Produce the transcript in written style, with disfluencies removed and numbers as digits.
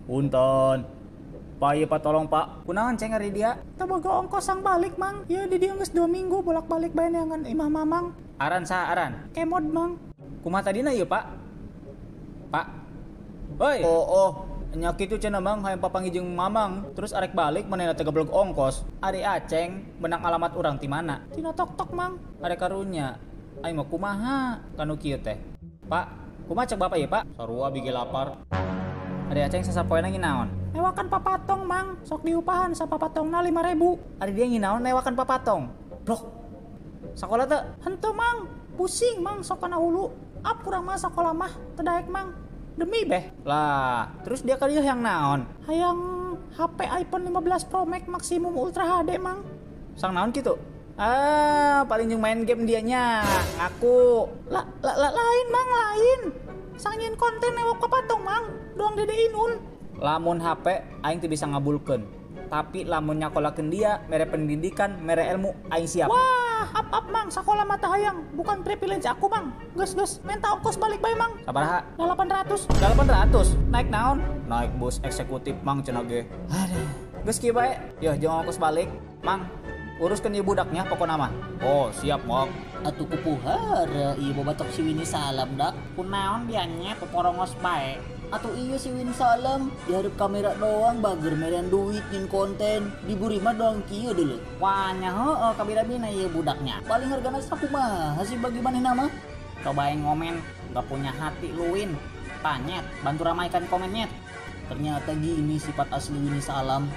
Punten. Pak, ieu Pak, tolong Pak. Kunaon ceng ari dia? Teu boga ongkos sang balik, Mang. Ieu di dieu geus 2 minggu bolak-balik bae neangan imah Mamang. Aran saha aran? Kemod, Mang. Kumaha tadina ieu, Pak? Pak. Hoi. Oh, oh. Nya kitu cenah Mang, hayang papanggih jeung Mamang. Terus arek balik manehna teh geblog ongkos. Ari Aceng menang alamat urang ti mana? Tina tok-tok, Mang. Arek karunya. Aing mah kumaha kanu kieu teh? Pak, kumaha cek bapak ieu, Pak? Sarua bigi lapar. Ari Aceng sasapoena nginaon? Newakan papatong, Mang. Sok diupahan sapapatongna 5.000. Ari dia nginaon newakan papatong? Blok. Sakola teu? Henteu, Mang. Pusing, Mang, sok kana hulu. Ap kurang mah sakola mah teu daek, Mang. Demi beh. Lah, terus dia kali hayang naon? Hayang HP iPhone 15 Pro Max maksimum Ultra HD, Mang. Sang naon kitu? Ah, paling jeung main game dianya. Ngaku. Lah, lah, lah, lain, Mang, lain. Sang nyieun konten newok papatong, Mang. Doang Dede Inun. Lamun HP aing teu bisa ngabulkeun. Tapi lamun nyakolakeun dia, mere pendidikan, mere ilmu, aing siap. Wah, ap-ap Mang, sakola mata hayang, bukan privilege aku, Mang. Geus geus, minta ongkos balik bae, Mang. Sabaraha? 800. 800. Naik naon? Naik bus eksekutif, Mang, cenah ge. Aduh. Geus kieu bae. Yeuh, jeung ongkos balik, Mang. Uruskeun ieu budaknya pokona mah. Oh, siap, Mang. Atuh kupuhara ieu babatok si Winnie Salam dak. Kunaon dianya poporongos bae. Atuh iya si Winnie Salam di hareup kamera doang bager merean duit nyin konten diburi mah doang kieu deuleu. Wah nya heueuh kabira-bina ieu budaknya. Paling hargana sakumaha sih bagi manehna mah? Cobain ngomen, gak punya hati lu Win. Panyet, bantu ramaikan komennya. Ternyata gini sifat asli Winnie Salam.